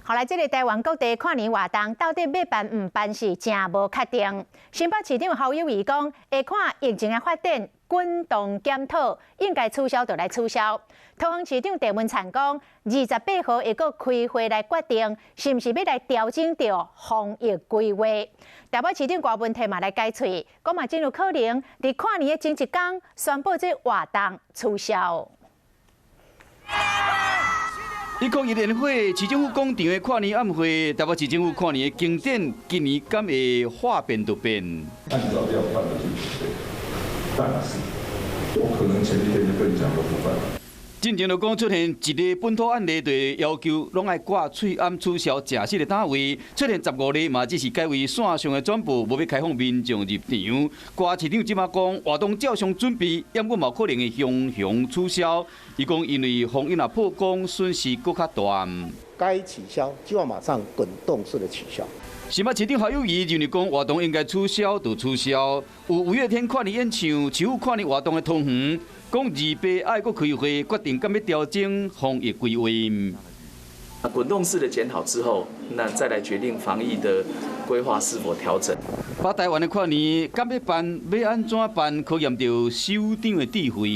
後來，這个台灣各地跨年活動到底欲辦毋辦是誠無確定。新北市長侯友宜講，會看疫情的發展，滾動檢討，應該取消就來取消。桃園市長鄭文燦講，28號會閣開會來決定，是毋是欲來調整著防疫規劃。台北市長柯文哲嘛來解喙，講嘛真有可能佇跨年的前一工宣布這活動取消。101年會市政府廣場的跨年晚會，台北市政府跨年的景點，今年敢會話變就變？按照要辦的去準備，但是我可能前一天就跟你講說不辦。進前就講出現一個本土案例，就要求攏愛掛喙罨取消食肆的單位，出現15例嘛，只是改為線上的轉播，無欲開放民眾入場。柯市長這馬講活動照常準備，猶閣嘛可能會雄雄取消。伊講因為防疫若破功，損失閣較大。該取消就要馬上滾動式的取消。新北市長侯友宜認為講活動應該取消就取消。有五月天跨年演唱、市府跨年活動的桃園，講28愛閣開會，決定敢欲調整防疫規劃。滾動式的檢討之後，那再來決定防疫的規劃是否調整。北台灣的跨年敢欲辦，欲按怎辦，考驗著首長的智慧。